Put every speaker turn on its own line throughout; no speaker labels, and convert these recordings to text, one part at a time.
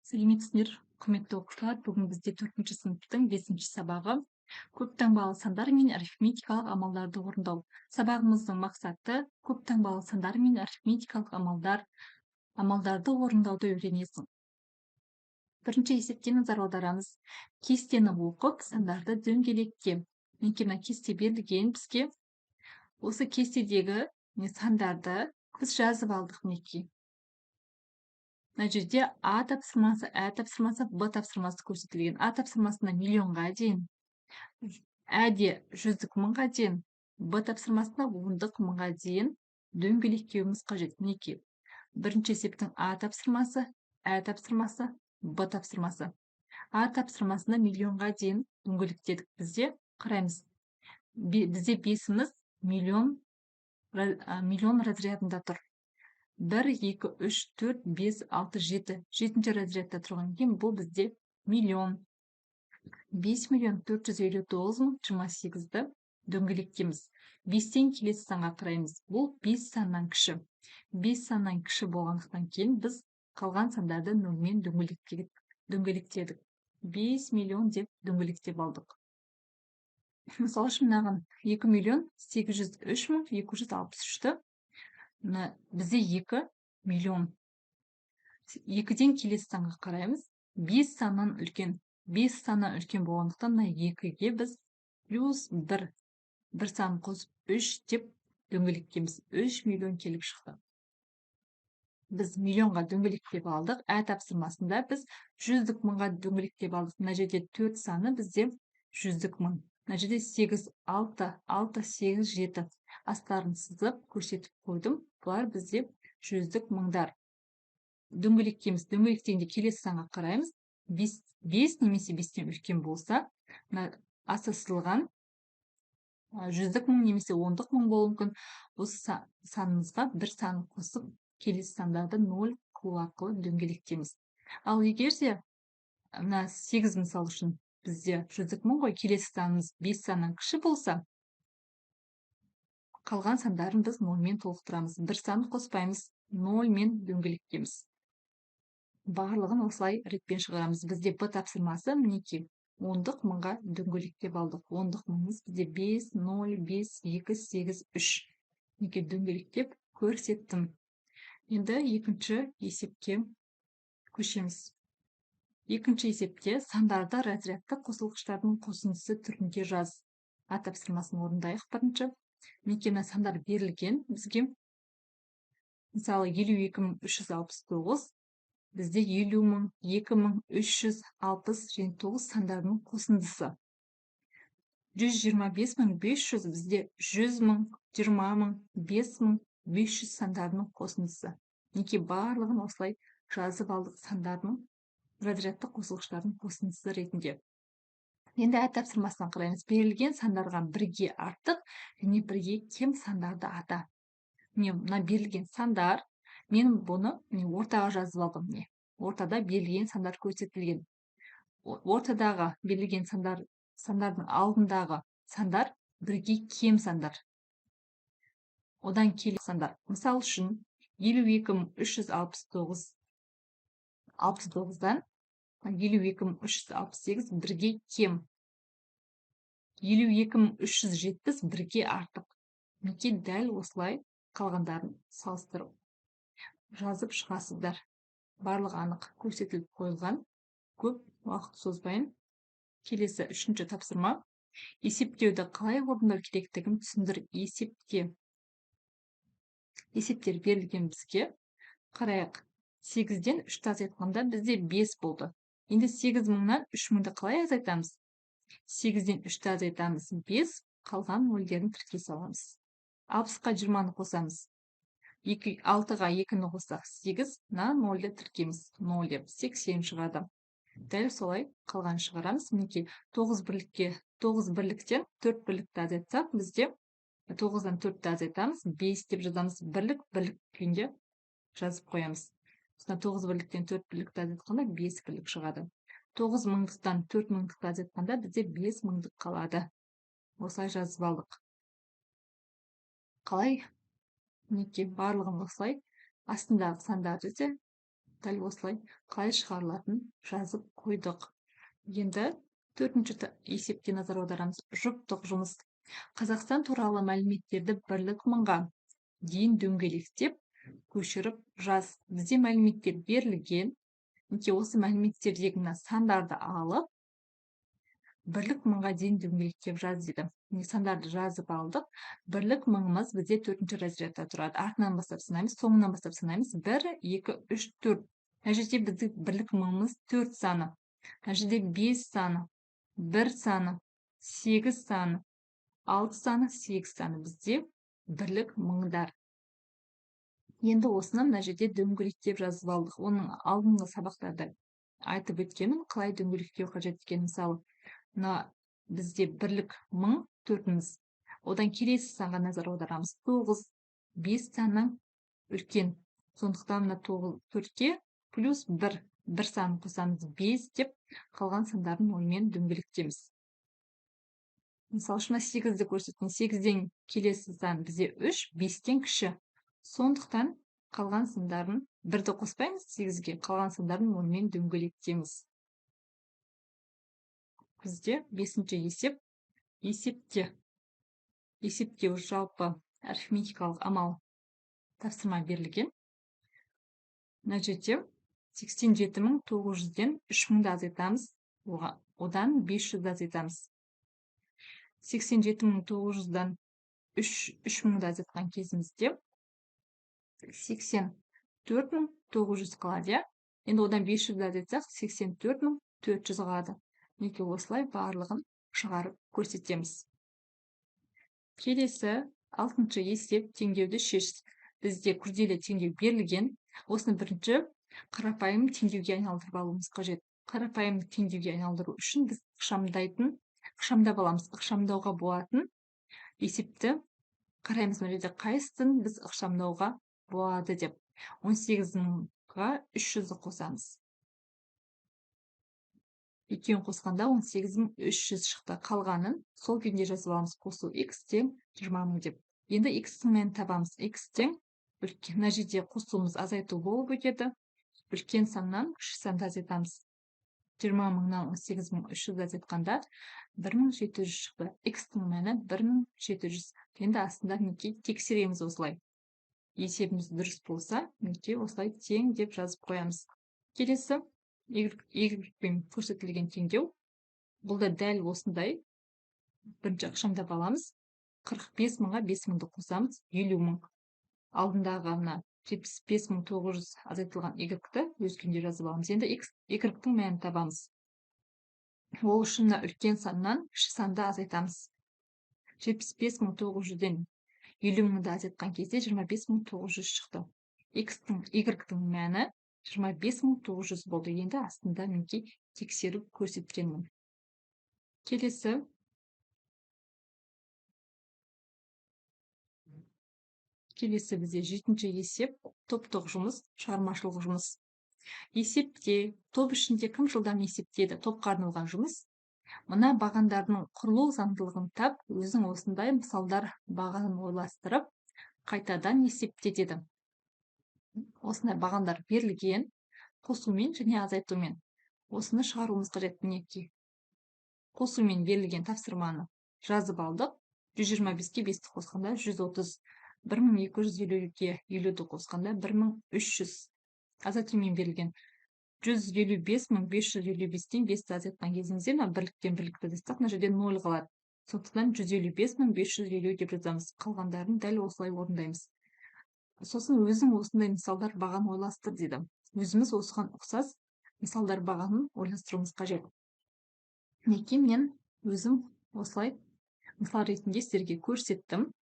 Сәлеметсіздер, құрметті оқушылар! Бүгін бізде төртінші сыныптың бесінші сабағы: көптаңбалы сандар мен арифметикалық амалдарды орындау. Сабағымыздың мақсаты: көптаңбалы сандар мен арифметикалық амалдарды орындауды үйренесің. Бірінші есепке назар аударамыз. Кестені оқып, сандарды дөңгелекте. Мінекей, мына кесте берілген бізге. Осы кестедегі сандарды біз жазып алдық, мінекей. Мына жерде А тапсырмасы, Ә тапсырмасы, Б тапсырмасы көрсетілген. А тапсырмасында миллионға дейін, Әде жүздік мыңға дейін, Б тапсырмасында ондық мыңға дейін дөңгелектеуіміз қажет. Мінекей, бірінші есептің А тапсырмасы, Ә тапсырмасы, Б тапсырмасы. А тапсырмасында миллионға дейін дөңгелектедік. Бізде қараймыз. Бізде бесіміз миллион разрядында тұр. 1, 2, 3, 4, 5, 6, 7. Жетінші разрядта тұрған екен, бұл бізде миллион. 5 миллион 459 мың 28-ді дөңгелектейміз. 5-тен келесі санға қараймыз. Бұл 5 саннан кіші. 5 саннан кіші болғандықтан кейін біз қалған сандарды нөлмен дөңгелектедік. 5 миллион деп дөңгелектеп алдық. Мысалы үшін, мынаған 2 миллион 803 мың 263-ті, мына бізде 2 миллион. 2-ден келесі санға қараймыз. 5 саннан үлкен. 5 саннан үлкен болғандықтан мына 2-ге біз плюс 1, бір сан қосып 3 деп дөңгелектейміз. 3 миллион келіп шықты. Біз миллионға дөңгелектеп алдық. Ә тапсырмасында біз жүздік мыңға дөңгелектеп алдық. Мына жерде 4 саны бізде жүздік мың. Мына жерде 8, 6, 6, 8, 7 астарын сызып көрсетіп қойдым. Бұлар бізде жүздік мыңдар. Дөңгелектейміз. Дөңгелектегенде келесі санға қараймыз. 5 немесе 5-тен үлкен болса, мына асты сызылған жүздік мың немесе ондық мың болуы мүмкін. Осы санымызға бір сан қосып, келесі сандарды 0 қылу арқылы дөңгелектейміз. Ал егер де мына 8, мысал үшін, бізде жүздік мың ғой, келесі санымыз 5 саннан кіші болса, қалған сандарын біз нольмен толықтырамыз. Бір сан қоспаймыз, нольмен дөңгелектейміз. Барлығын осылай ретпен шығарамыз. Бізде Б тапсырмасы, мінекей, ондық мыңға дөңгелектеп алдық. Ондық мыңымыз бізде 5, 0, 5, 2, 8, 3. Мінекей, дөңгелектеп көрсеттім. Енді екінші есепке көшеміз. Екінші есепте сандарды разрядты қосылғыштардың қосындысы түрінде жаз. А тапсырмасын орындайық бірінші. Мінекей, мына сандар берілген бізге. Мысалы, 52 369 бізде 50 000, 2360 және тоғыз сандарының қосындысы. 125 500 бізде 100 000, 20 000, 5500 сандарының қосындысы. Мінекей, барлығын осылай жазып алдық сандардың разрядты қосылғыштардың қосындысы ретінде. Енді Ә тапсырмасына қараймыз. Берілген сандарға бірге артық және бірге кем сандарды ата. Міне, мына берілген сандар, мен бұны, міне, ортаға жазып алдым. Міне, ортада берілген сандар көрсетілген. Ортадағы берілген сандардың алдындағы сандар бірге кем сандар. Одан келесі сандар. Мысал үшін, 52 369, 69-дан 52 368 бірге кем. 52 370 бірге артық. Мінекей, дәл осылай қалғандарын салыстырып жазып шығасыздар. Барлығы анық көрсетіліп қойылған. Көп уақыт созбайын. Келесі үшінші тапсырма. Есептеуді қалай орындау керектігін түсіндір. Есепте есептер берілген бізге. Қарайық. 8-ден 3-ті азайтқанда бізде 5 болды. Енді 8 мыңнан 3000-ды қалай азайтамыз? 8-ден 3-ті азайтамыз, 5, қалған нөлдерін тіркей саламыз. 60-қа 20-ны қосамыз. 2, 6-ға 2-ні қоссақ, 8, мына нөлді тіркейміз. 0 деп 80 шығады. Дәл солай қалған шығарамыз. Мінекей, 9 бірлікке, 9 бірліктен 4 бірлікті азайтсақ, бізде 9-дан 4-ті азайтамыз, 5 деп жазамыз. Бірлік бірлік күйінде жазып қоямыз. Сонда 9 бірліктен 4 бірлікті азайтқанда 5 бірлік шығады. 9 мыңдықтан 4 мыңдықты азайтқанда бізде 5 мыңдық қалады. Осылай жазып алдық. Қалай? Мінекей, барлығын осылай астындағы сандарды де Дәл осылай қалай шығарылатынын жазып қойдық. Енді төртінші есепке назар аударамыз. Жұптық жұмыс. Қазақстан туралы мәліметтерді бірлік мыңға дейін дөңгелектеп көшіріп жаз. Бізде мәліметтер берілген. Мінекей осы мәліметтердегі мына сандарды алып, бірлік мыңға дейін дөңгелектеп жаз дейді. Міне сандарды жазып алдық. Бірлік мыңымыз бізде төртінші разрядта тұрады. Артынан бастап санаймыз, соңынан бастап санаймыз. 1, 2, 3, 4. Мына жерде біздің бірлік мыңымыз 4 саны. Мына жерде 5 саны, 1 саны, 8 саны, 6 саны, 8 саны бізде бірлік мыңдар. Енді осыны мына жерде дөңгелектеп жазып алдық. Оның алдыңғы сабақтарда айтып өткенмін, қалай дөңгелектеу қажет екенін. Мысалы, мына бізде бірлік мың төртіміз. Одан келесі санға назар аударамыз. 9, 5 саны үлкен. Сондықтан мына 4-ке плюс 1, 1 санын қосамыз 5 деп қалған сандарын оймен дөңгелектеміз. Мысалы үшін, мына 8-ді көрсеткен. 8-ден келесі сан бізде 3, 5-тен кіші. Сондықтан қалған сандарын 1-ді қоспаймыз 8-ге, қалған сандарын оймен дөңгелектеміз. Бізде 5-ші есеп. Есепте. Есептеу жалпы арифметикалық амал тапсырма берілген. Мына жерде 87900-ден 3000-ды азайтамыз, одан 500-ді азайтамыз. 87900-дан 3000-ды азайтқан кезімізде 84900 қалады, иә? Енді одан 500-ді азайтсақ, 84400 қалады. Мінекей осылай барлығын шығарып көрсетеміз. Келесі 6-шы есеп, теңдеуді шеш. Бізде күрделі теңдеу берілген. Осыны бірінші қарапайым теңдеуге айналдырып алуымыз қажет. Қарапайым теңдеуге айналдыру үшін біз ықшамдап аламыз. Ықшамдауға болатын есепті қараймыз. Мына жерде қайсысын біз ықшамдауға болады деп. 18000-ға 300-ді қосамыз. Екеуін қосқанда 18300 шықты. Қалғанын сол күйінде жазып аламыз. Қосу x тең 20000 деп. Енді x-ің мәнін табамыз. X тең үлкен, мына жерде қосуымыз азайту болып өтеді. Үлкен саннан кіші санды азайтамыз. 20000-нан 18300 азайтқанда 1700 шықты. X-тің мәні 1700. Енді астында мінекей тексереміз осылай. Есебіміз дұрыс болса, мінекей осылай тең деп жазып қоямыз. Келесі y-пен көрсетілген теңдеу. Бұл да дәл осындай. Бірінші ықшамдап аламыз. 45000-ға 5000-ды қосамыз, 50000. Алдындағы мына 75900 азайтылған y-ті өз күйінде жазып аламыз. Енді y-тің мәнін табамыз. Ол үшін мына үлкен саннан кіші санды азайтамыз. 75900-ден 50000-ды азайтқан кезде 25900 шықты. Y-тің мәні 25900 болды. Енді астында мінекей тексеріп көрсеткенмін. Келесі бізде 7-ші есеп, топтық жұмыс, шығармашылық жұмыс. Есепте топ ішінде кім жылдам есептеді? Топқа арналған жұмыс. Мына бағандардың құрылу заңдылығын тап, өзің осындай мысалдар бағанын ойластырып, қайтадан есепте деді. Осындай бағандар берілген, қосумен және азайтумен. Осыны шығаруымыз қажет. Мінекей. Қосумен берілген тапсырманы жазып алдық. 125-ке 5-ті қосқанда 130, 1250-ге 50-ді қосқанда 1300. Азайтумен берілген 155555-тен 5-ті азайтқан кезімізде мына бірліктен бірлікті азайтсақ, мына жерде 0 қалады. Сондықтан 155550 деп жазамыз. Қалғандарын дәл осылай орындаймыз. Сосын өзің осындай мысалдар бағанын ойластыр деді. Өзіміз осыған ұқсас мысалдар бағанын ойластыруымыз қажет. Мінекей мен өзім осылай мысал ретінде сіздерге көрсеттім.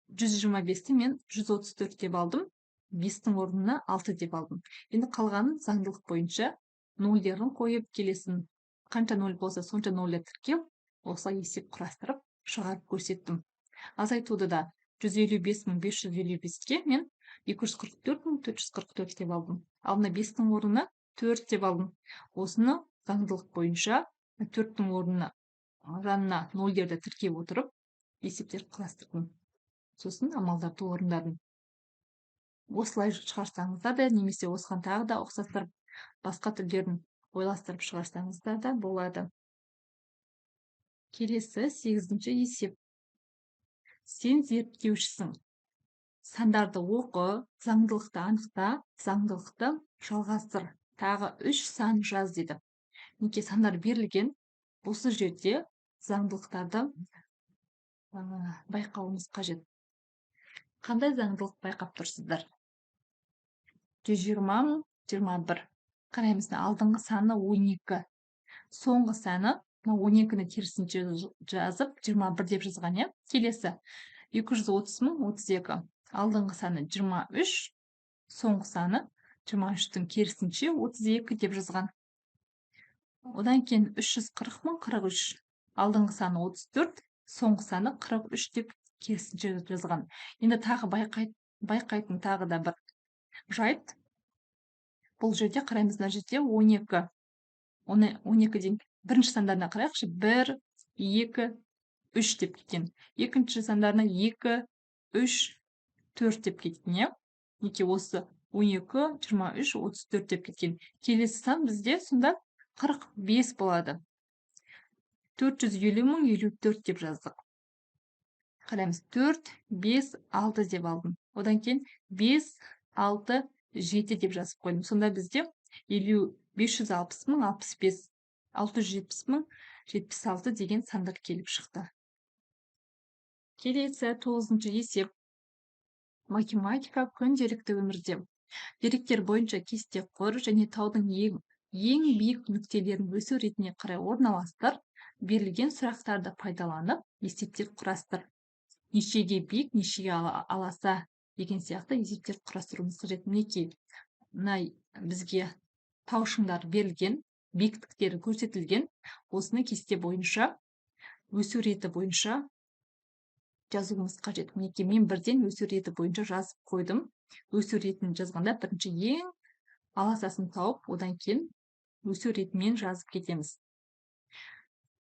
125-ті мен 134 деп алдым. 5-тің орнына 6 деп алдым. Енді қалғанын заңдылық бойынша нөлдерін қойып, келесін қанша нөл болса, сонша нөлді тіркеп, осылай есеп құрастырып шығарып көрсеттім. Азайтуды да 155555-ке мен 244444 деп алдым. Ал мына 5-тің орнына 4 деп алдым. Осыны заңдылық бойынша 4-тің орнына жанына нөлдерді тіркеп отырып есептер құрастырдым. Сосын амалдарды орындадым. Осылай шығарсаңыздар да, немесе осыған тағы да ұқсастырып, басқа түрлерін ойластырып шығарсаңыздар да болады. Келесі 8-ші есеп. Сен зерттеушісің. Сандарды оқы, заңдылықты анықта, заңдылықты жалғастыр. Тағы 3 сан жаз дейді. Мінекей сандар берілген. Осы жерде заңдылықтарды байқауымыз қажет. Қандай заңдылық байқап тұрсыздар? 120 мың 21. Қараймыз, алдыңғы саны 12. Соңғы саны, мына 12-ні керісінше жазып, 21 деп жазған, иә? Келесі 230 мың 32. Алдыңғы саны 23, соңғы саны 23-тің керісінше 32 деп жазған. Одан кейін 340 мың 43. Алдыңғы саны 34, соңғы саны 43 деп керісінше жазған. Енді тағы байқайтын тағы да бір жайт. Бұл жерде қараймыз, мына жерде 12. Оны 12-ден бірінші сандарына қарайықшы. 1, 2, 3 деп кеткен. Екінші сандарына 2, 3, 4 деп кеткен, иә? Мінекей осы 12, 23, 34 деп кеткен. Келесі сан бізде сонда 45 болады. 450 мың 54 деп жаздық. Қараймыз, 4, 5, 6 деп алдым. Одан кейін 5, 6, 7 деп жазып қойдым. Сонда бізде 560 мың 65, 670 мың 76 деген сандар келіп шықты. Келесі 9-шы есеп. Математика күнделікті өмірде. Деректер бойынша кесте құр және таудың ең биік нүктелерін өсу ретіне қарай орналастыр. Берілген сұрақтарды пайдаланып, есептер құрастыр. Нешеге биік, нешеге аласа деген сияқты есептер құрастыруымыз қажет. Мінекей, мына бізге тау шыңдары берілген, биіктіктері көрсетілген. Осыны кесте бойынша, өсу реті бойынша жазуымыз қажет. Мінекей, мен бірден өсу реті бойынша жазып қойдым. Өсу ретін жазғанда бірінші ең аласасын тауып, одан кейін өсу ретімен жазып кетеміз.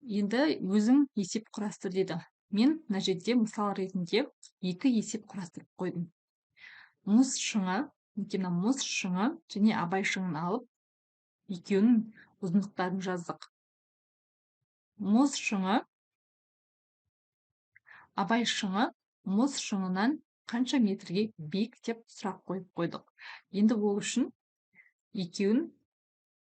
Енді өзің есеп құрастыр деді. Мен мына жерде мысал ретінде екі есеп құрастырып қойдым. Мұз шыңы, мінекей мына мұз шыңы және Абай шыңын алып, екеуінің ұзындықтарын жаздық. Мұз шыңы, Абай шыңы мұз шыңынан қанша метрге биік деп сұрақ қойып қойдық. Енді ол үшін екеуін,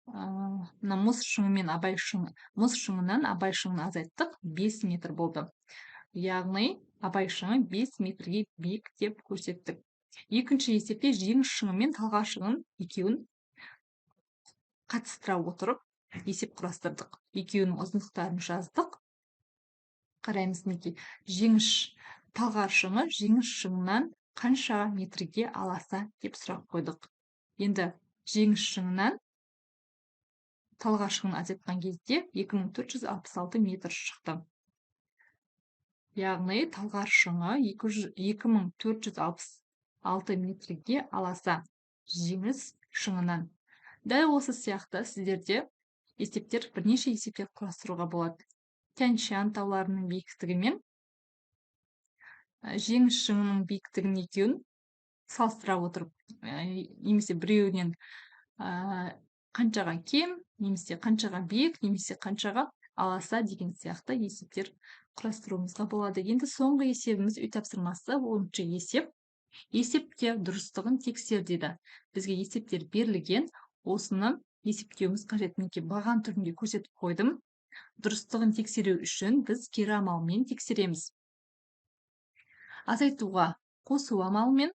мына мұз шыңы мен Абай шыңы, мұз шыңынан Абай шыңын азайттық, 5 метр болды. Яғни Абай шыңы 5 метрге биік деп көрсеттік. Екінші есепте Жеңіс шыңы мен Талғар шыңын екеуін қатыстыра отырып есеп құрастырдық. Екеуінің ұзындықтарын жаздық. Қараймыз, мінекей, Жеңіс Талғар шыңы Жеңіс шыңынан қанша метрге аласа деп сұрақ қойдық. Енді Жеңіс шыңынан Талғар шыңын азайтқан кезде 2466 метр шықты. Яғни Талғар шыңы 2466 метрге аласа Жеңіс шыңынан. Дәл осы сияқты сіздерде есептер, бірнеше есептер құрастыруға болады. Тянь-Шань тауларының биіктігі мен Жеңіс шыңының биіктігін екеуін салыстыра отырып, немесе біреуінен қаншаға кем, немесе қаншаға биік, немесе қаншаға аласа деген сияқты есептер құрастыруымызға болады. Енді соңғы есебіміз үй тапсырмасы, 10-шы есеп. Есепте дұрыстығын тексер деді. Бізге есептер берілген, осыны есептеуіміз қажет. Мінекей баған түрінде көрсетіп қойдым. Дұрыстығын тексеру үшін біз кері амалмен тексереміз. Азайтуға қосу амалымен,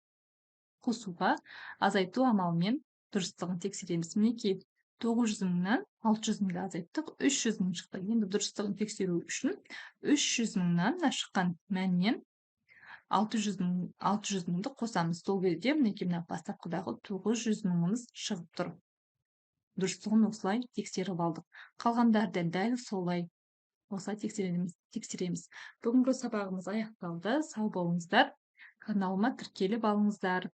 қосуға азайту амалымен дұрыстығын тексереміз. Мінекей 900 мыңнан 600 мыңды азайттық, 300 мың шықты. Енді дұрыстығын тексеру үшін 300 мыңнан мына шыққан мәннен 600 мыңды қосамыз. Сол кезде мінекей мына бастапқыдағы 900 мыңымыз шығып тұр. Дұрыстығын осылай тексеріп алдық. Қалғандарды дәл солай осылай тексереміз. Бүгінгі сабағымыз аяқталды. Сау болыңыздар. Каналыма тіркеліп алыңыздар.